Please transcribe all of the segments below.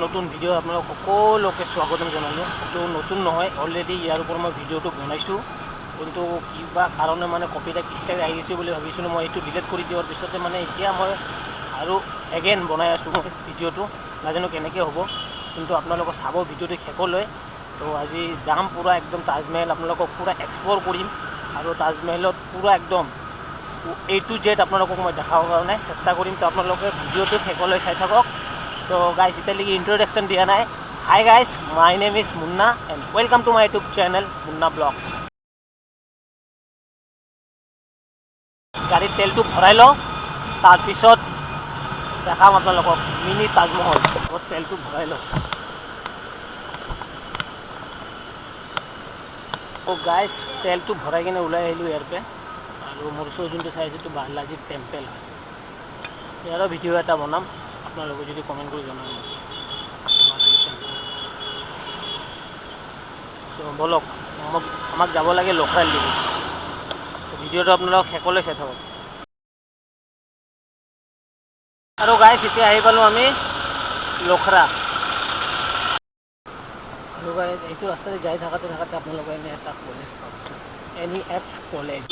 নতুন ভিডিঅ' আপোনালোক সকলোকে স্বাগতম জনালোঁ। এইটো নতুন নহয়, অলৰেডি ইয়াৰ ওপৰত মই ভিডিঅ'টো বনাইছোঁ, কিন্তু কিবা কাৰণে মানে কপিৰাইট ষ্ট্ৰাইক আহি গৈছে বুলি ভাবিছিলোঁ মই। এইটো ডিলিট কৰি দিয়াৰ পিছতে মানে এতিয়া মই আৰু এগেইন বনাই আছোঁ মই ভিডিঅ'টো, নাজানো কেনেকৈ হ'ব, কিন্তু আপোনালোকে চাব ভিডিঅ'টো শেষলৈ। তো আজি যাম পূৰা একদম তাজমহল আপোনালোকক পূৰা এক্সপ্ল'ৰ কৰিম আৰু তাজমহলত পূৰা একদম এ টু জেড আপোনালোকক মই দেখাবৰ কাৰণে চেষ্টা কৰিম। তো আপোনালোকে ভিডিঅ'টো শেষলৈ চাই থাকক। চ' গাইজ, এতিয়ালৈকে ইণ্ট্ৰডাকশ্যন দিয়া নাই। Hi guys, my name is Munna and welcome to my YouTube channel Munna blogs. গাড়ীত তেলটো ভৰাই লওঁ, তাৰপিছত দেখাম আপোনালোকক মিনি তাজমহল। তেলটো ভৰাই লওঁ। অ' গাইজ, তেলটো ভৰাই কিনে ওলাই আহিলোঁ ইয়াৰ পৰা। আৰু মোৰ ওচৰত যোনটো চাই আছে, এইটো বালাজী টেম্পল হয়। ইয়াৰো ভিডিঅ' এটা বনাম, আপোনালোকে যদি কমেণ্ট কৰি জনাব। বালাজী টেম্পল। তো ব'লক, আমাক যাব লাগে লোখৰাল দিগি। ভিডিঅ'টো আপোনালোক শেষলৈ চাই থাকক। আৰু গাইজ, এতিয়া আহি পালোঁ আমি লখৰা। আৰু গাইজ, এইটো ৰাস্তাতে যাই থাকোঁতে থাকোঁতে আপোনালোকে এনে এটা কলেজ পাব, এনইএফ কলেজ।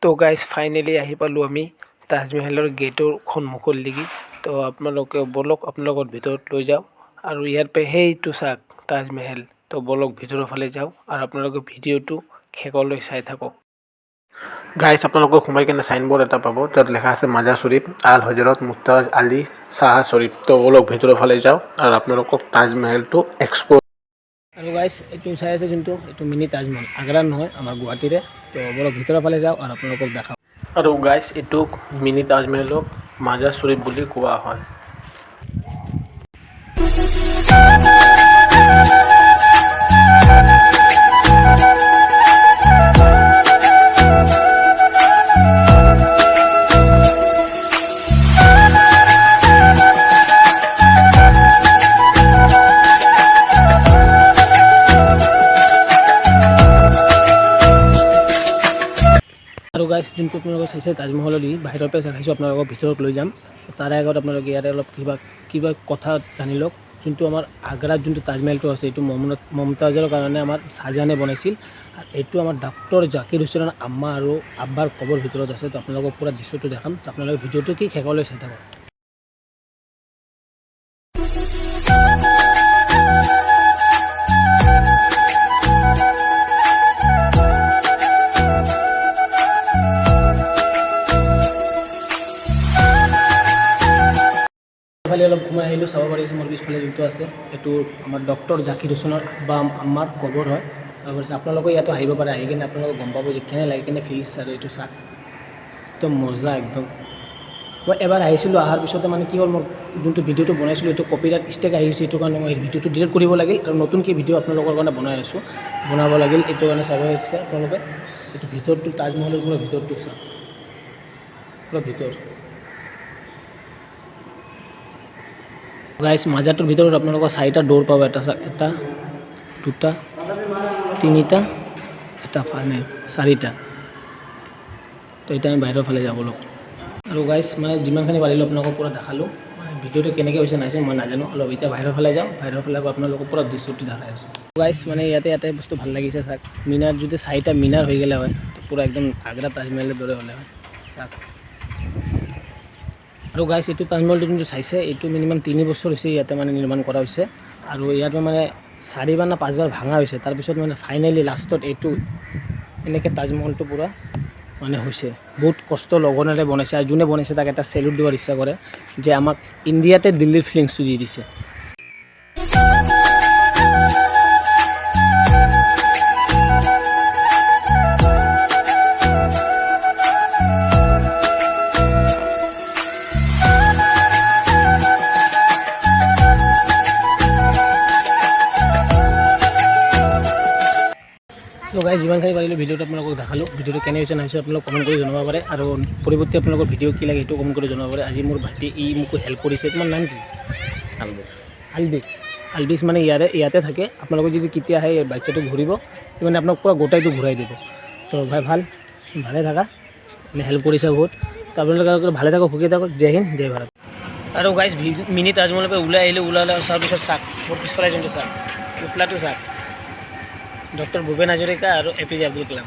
তো গাইজ, ফাইনেলি আহি পালোঁ আমি তাজমহলৰ গেটৰ সন্মুখৰ লিগি। তো আপোনালোকে ব'লক, আপোনালোকৰ ভিতৰত লৈ যাওঁ। আৰু ইয়াৰ পৰা সেইটো চাওক তাজমহল। তো ব'লক, ভিতৰৰ ফালে যাওঁ আৰু আপোনালোকে ভিডিঅ'টো শেষলৈ চাই থাকক। গাইজ, আপোনালোকে সোমাই কিনে চাইনবোৰ্ড এটা পাব, তাত লেখা আছে মাজাৰ শ্বৰীফ আল হজৰত মুমতাজ আলী শ্বাহ শ্বৰীফ। তো ব'লক, ভিতৰৰ ফালে যাওঁ আৰু আপোনালোকক তাজমহলটো এক্সপ্ল'ৰ আৰু গাইজ, এইটো চাই আছে যোনটো, এইটো মিনি তাজমহল, আগ্ৰাৰ নহয়, আমাৰ গুৱাহাটীৰে। তো ব'লক, ভিতৰৰ ফালে যাওঁ আৰু আপোনালোকক দেখাওঁ। আৰু গাইজ, এইটোক মিনি তাজমহলক মাজাৰ শ্বৰীফ বুলি কোৱা হয়। আৰু গাইজ, যোনটো আপোনালোকে চাইছে তাজমহলৰ দি বাহিৰৰ পৰা দেখাইছোঁ, আপোনালোকক ভিতৰত লৈ যাম। তাৰে আগত আপোনালোকে ইয়াৰে অলপ কিবা কিবা কথা জানি লওক। যোনটো আমাৰ আগ্ৰাত যোনটো তাজমহলটো আছে, এইটো মমতাজৰ কাৰণে আমাৰ শ্বাহজাহানে বনাইছিল। আৰু এইটো আমাৰ ডক্টৰ জাকিৰ হুছেইনৰ আম্মা আৰু আব্বাৰ কবৰ ভিতৰত আছে। তো আপোনালোকক পূৰা দৃশ্যটো দেখাম। তো আপোনালোকে ভিডিঅ'টো কি শেষলৈ চাই থাকক। ফালে অলপ সোমাই আহিলোঁ, চাব পাৰিছে মোৰ পিছফালে যোনটো আছে, এইটো আমাৰ ডক্টৰ জাকিৰ হুছেইনৰ আব্বা আম্মাৰ কবৰ হয়। চাব পাৰিছে, আপোনালোকে ইয়াতো আহিব পাৰে, আহি কিনে আপোনালোকে গম পাব যে কেনে লাগে, কেনে ফিলছ। আৰু এইটো চাওক, একদম মজা একদম। মই এবাৰ আহিছিলোঁ, অহাৰ পিছতে মানে কি হ'ল, মোৰ যোনটো ভিডিঅ'টো বনাইছিলোঁ, এইটো কপিৰাইট ষ্ট্ৰাইক আহি গৈছে। এইটো কাৰণে মই ভিডিঅ'টো ডিলিট কৰিব লাগিল আৰু নতুনকৈ ভিডিঅ' আপোনালোকৰ কাৰণে বনাই আছোঁ, বনাব লাগিল। এইটো কাৰণে চাব আহিছে আপোনালোকে। এইটো ভিতৰটো, তাজমহলৰ পূৰা ভিতৰটো চাওক, পূৰা ভিতৰ। গাইজ, মাজাৰটোৰ ভিতৰত আপোনালোকৰ চাৰিটা ড'ৰ পাব। এটা চাওক, এটা, দুটা, তিনিটা, এটা ফাইনেল চাৰিটা। তো এতিয়া আমি বাহিৰৰ ফালে যাব লওক। আৰু গাইজ, মানে যিমানখিনি পাৰিলোঁ আপোনালোকক পূৰা দেখালোঁ। মানে ভিডিঅ'টো কেনেকৈ হৈছে নাইছে মই নাজানো। অলপ এতিয়া বাহিৰৰ ফালে যাওঁ, বাহিৰৰ ফালে গৈ আপোনালোকক পূৰা দৃশ্যটো দেখাই আছোঁ। গাইজ, মানে ইয়াতে ইয়াতে বস্তু ভাল লাগিছে। চাওক, মিনাৰ যদি চাৰিটা মিনাৰ হৈ গ'লে হয়, তো পূৰা একদম আগ্ৰা তাজমহলৰ দৰে হ'লে হয়। চাওক। আৰু গাইজ, এইটো তাজমহলটো যোনটো চাইছে, এইটো মিনিমাম 3 বছৰ হৈছে ইয়াতে মানে নিৰ্মাণ কৰা হৈছে। আৰু ইয়াত মানে চাৰিবাৰ না পাঁচবাৰ ভাঙা হৈছে। তাৰপিছত মানে ফাইনেলি লাষ্টত এইটো এনেকৈ তাজমহলটো পূৰা মানে হৈছে। বহুত কষ্ট লগনেৰে বনাইছে আৰু যোনে বনাইছে তাক এটা চেলুট দিবৰ ইচ্ছা কৰে যে আমাক ইণ্ডিয়াতে দিল্লীৰ ফিলিংছটো দি দিছে। চ' গাইজ, যিমানখিনি পাৰিলোঁ ভিডিঅ'টো আপোনালোকক দেখালোঁ। ভিডিঅ'টো কেনে হৈছে নাইছে আপোনালোক কমেণ্ট কৰি জনাব পাৰে আৰু পৰৱৰ্তী আপোনালোকৰ ভিডিঅ' কি লাগে সেইটো কমেণ্ট কৰি জনাব পাৰে। আজি মোৰ ভাইটি, ই মোক হেল্প কৰিছে। তোমাৰ নাম কি? আলবেক্স। আলবিক্স। আলবিক্স মানে ইয়াৰে ইয়াতে থাকে। আপোনালোকে যদি কেতিয়া আহে, এই বাচ্চাটো ঘূৰিব, সি মানে আপোনাক পূৰা গোটাইটো ঘূৰাই দিব। তো ভাই, ভাল ভালে থাকা, মানে হেল্প কৰিছে বহুত। তো আপোনালোকে ভালে থাকক, সুখী থাকক। জয় হিন্দ, জয় ভাৰত। আৰু গাইজ, মিনি তাজমহলৰ পৰা ওলাই আহিলোঁ। ওলাই তাৰপিছত চাওক, মোৰ পিছফালে যোনটো চাওক, পুতলাটো চাওক, ডক্টৰ ভূপেন হাজৰিকা আৰু A P J Abdul Kalam.